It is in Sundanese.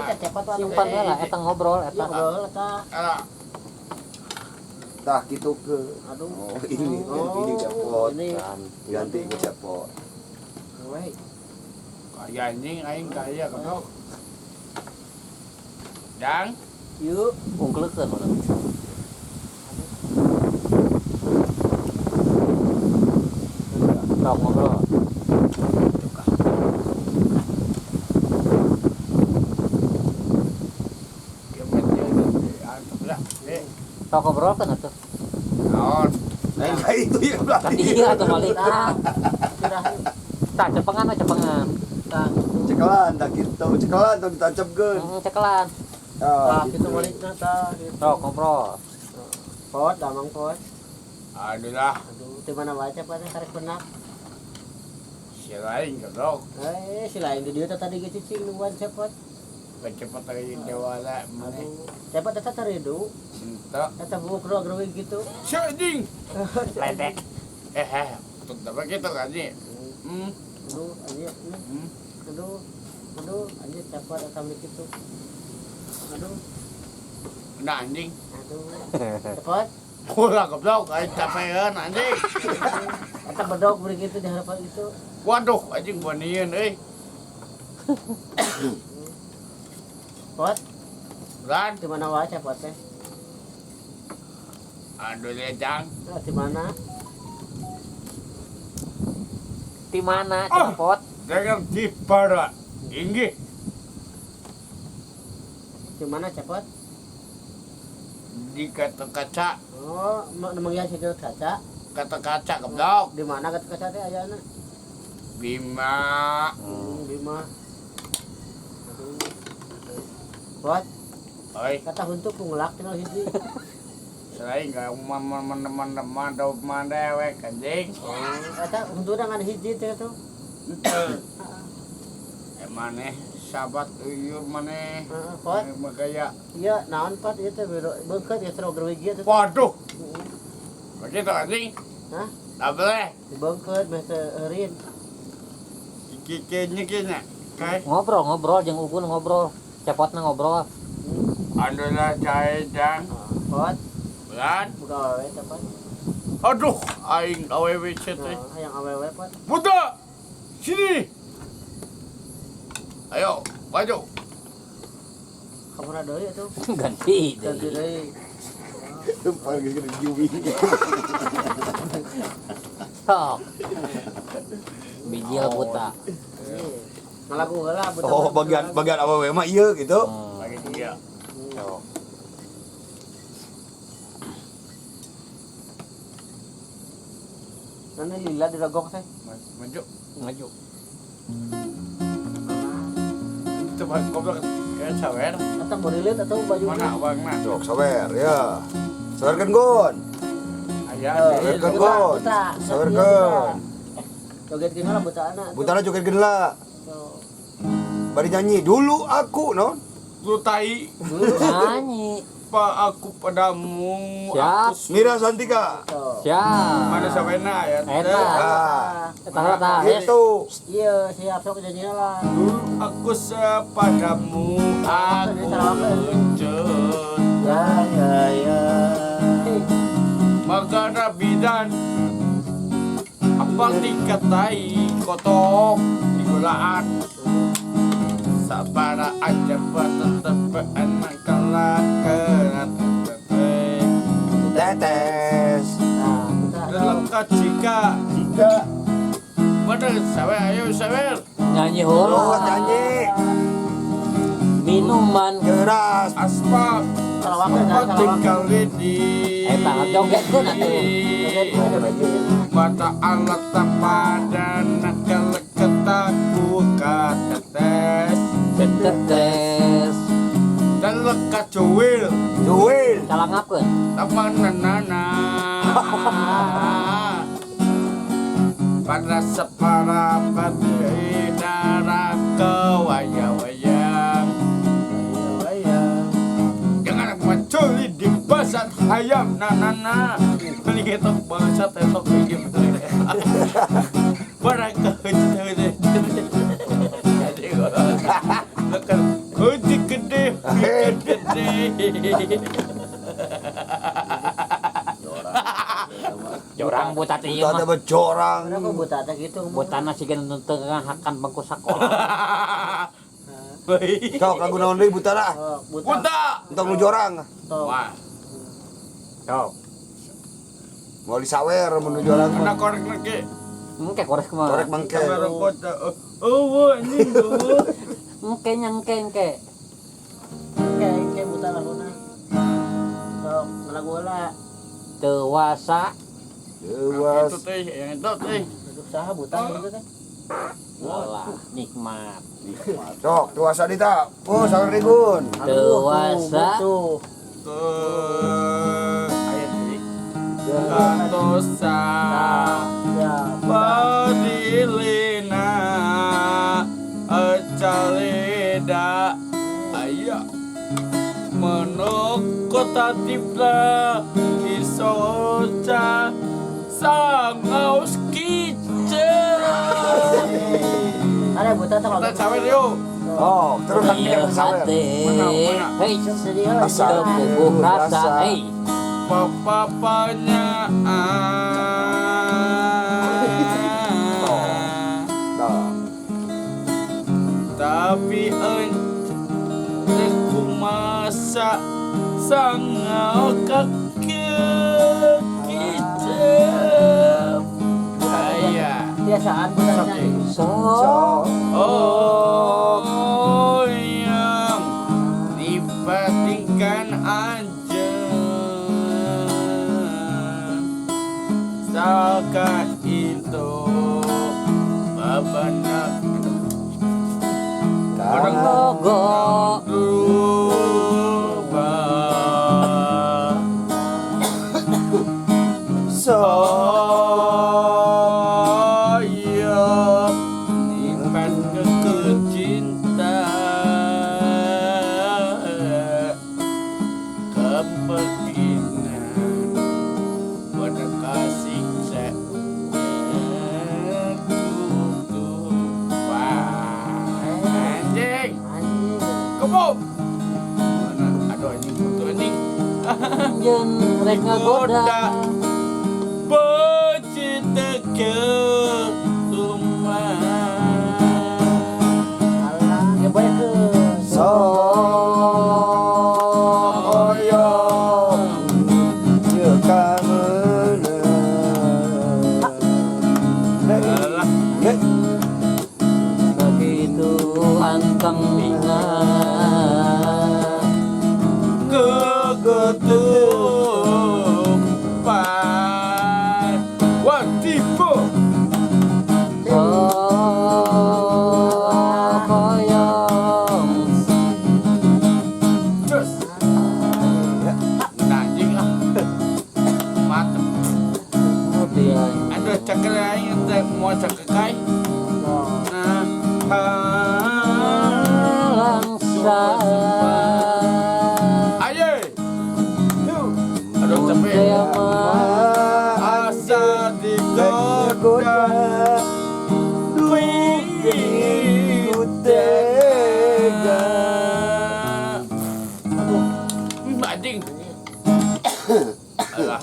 Simpan heula eta ngobrol eta. Ngobrol eta. Tah kitu ke. Aduh. Oh, ini ganti cepot. Ini Ganti ke cepot. we. Kaya anjing aing kaya goblok. Dang, Yuk. Ungkleukeun mana. Sok ngobrol. kemet dia lah. Eh, Sok ngobrol kan atuh. naon? Nah, itu ya Kan berarti. iya atuh balik ah. Sudah. Tah cepengan we cepengan. Tah gitu. Cekelan tah kitu, cekelan tong ditancapkeun. Heeh, cekelan. Tah Ah, gitu balikna tah gitu. Sok ngobrol. Pot, damang pot. Aduh lah, Aduh, di mana wae cepot teh karek benak. si lain goblok. Eh, si lain di dieu teh tadi ge cicing nungguan cepot. Kecepot lagi dewala mana? Aduh, cepot eta taridu. Ente. Eta buuk roh gereuy gitu. Si anjing. Ledek. Eh, eh, tetep gitu kan sih. Hmm. Aduh, anjir. Hmm. Aduh. Aduh, anjir cepot eta mik kitu. Aduh, Nah anjing. aduh. Cepot. Kurang goblok, aing capean anjing. Eta bedog beri gitu di harapan itu. Waduh, anjing banian euy. Pot, Lan, di mana wae cepot teh? aduh lecang. Nah, di mana? Di mana cepot? Dengan di para inggih Di mana cepot? di kata kaca, Oh, mau nemengnya situ kaca. kata kaca goblok. Di mana kata kaca teh ayana? Bima. Bima. Aduh. Pot, Oi, kata huntu ku ngelak tinggal hiji. selain gak man man man dewek anjing. Oh, eta huntuna ngan hiji teh tuh. Ente. Eh maneh sahabat uyur maneh. Heeh, pot. Makaya Iya, naon pot ieu teh bero beungkeut ieu teh gereuy teh. waduh. Begitu anjing. Hah? Tak boleh. Dibeungkeut meh teh eureun. Kikenya kenya. Kai. Ngobrol ngobrol jeung Ugun ngobrol. Cepotna ngobrol. Andola jae jang. Pot, Bulan. buka awewe teh pot. Aduh, aing awewe teh. Nah, hayang awewe pot. Buta! Sini! Ayo, maju. Kamana deui atuh? Ganti Ganti deui. deui. Paling gede juwi. Sok. Bijil buta. Ngalagu heula buta. Oh, bagian bagian awewe mah ieu gitu. Hmm. Lagi dia. Oh. Nana lila dirogok teh. Maju. Maju. Coba goblok kayak sawer. Eta borilit atau baju Mana uangna? Sok sawer ya. Sawerkeun gon. Aya. Sawerkeun gon. Sawerkeun. Joget gini lah buta anak. Butana joget geula. Bari nyanyi dulu aku non. Lu tai Nyanyi. apa aku padamu. Siap. Aku Mira Santika. Siap. Mana sawena ya? Eta. Ah, Eta heula tah. gitu. Iya, siap sok nyanyi lah. Dulu aku sepadamu aku lucut. Ya ya ya. Maka bidan apa dikatai kotok di gulaan sabara aja tetep enak kalah kerat Tetes. Nah, buta. dalam kacika Jika mana sawer ayo sawer Nyanyi oh heula. nyanyi Minuman. keras. aspak Salawat kan, salawat. tinggal di Eta jogetkeun atuh. Joget ada baju. mata alat pada nakal ketaku katetes Tetes. dan lekat cuwil Juwil. Calangapkeun. taman nana pada separa pati darah ke wayang-wayang jangan mencuri di pasar hayam nanana beli etok bangsat etok iki barang ke jadi lekan kunci ke Jorang buta teh ieu Buta mah. teh jorang. Kenapa buta teh gitu? Butana siga nu teu ngahakan bangku sakola. Sok lagu naon deui buta lah. Oh, buta. Buta. Entong nu jorang. Tok. Wah, Sok. Mau disawer mun nu jorang kena mah. korek lagi. Engke korek kumaha? Korek mangke. Kamera kota. Oh, oh, anjing. Oh. Engke nya engke engke. Oke, oke buta laguna. Sok, lagu lah. Dewasa Dewas. Itu teh, yang itu teh. Hidup saha buta gitu teh. Walah, nikmat. Sok dewasa dita. Oh, sawer deui Gun. Dewasa. Tuh. Tuh. Ayat sih. Kantosa. Ya, Padilina Acaleda Aya Menok kota tibla Kisoca Sangaus kice. Ada buta teh Kita cawer yuk. Oh, terus kan Iya kita sawer. hati. Mana, mana? Hei, Sedih lah. Asa. tepuguh rasa. Hei, Papapanya. Nah, Tapi ente kumasa sangau kaki kicep. Aya. Biasaan buta teh. so sok. Oh yang dibatingkan aja Saka itu babanak logo Duba. Sok. Oh iya, nipan ke cinta kepentingan berkasih anjing Anjing. kebom mana aduh anjing kutu anjing. Anjeun rek ngagoda. Pecinta ke rumah. Alah, ya boleh ke. Sok oyong ye kameuneuh. Alah. Ye. Begitu antengna. Keketupan watibo. Koyong Terus anjing ah mantep. Kemudian Aduh, cekel aing teh mau cekel kai. Nah, langsa. Ayo. Aduh, capek. Asa digoda Ku tega. Anjing. Alah.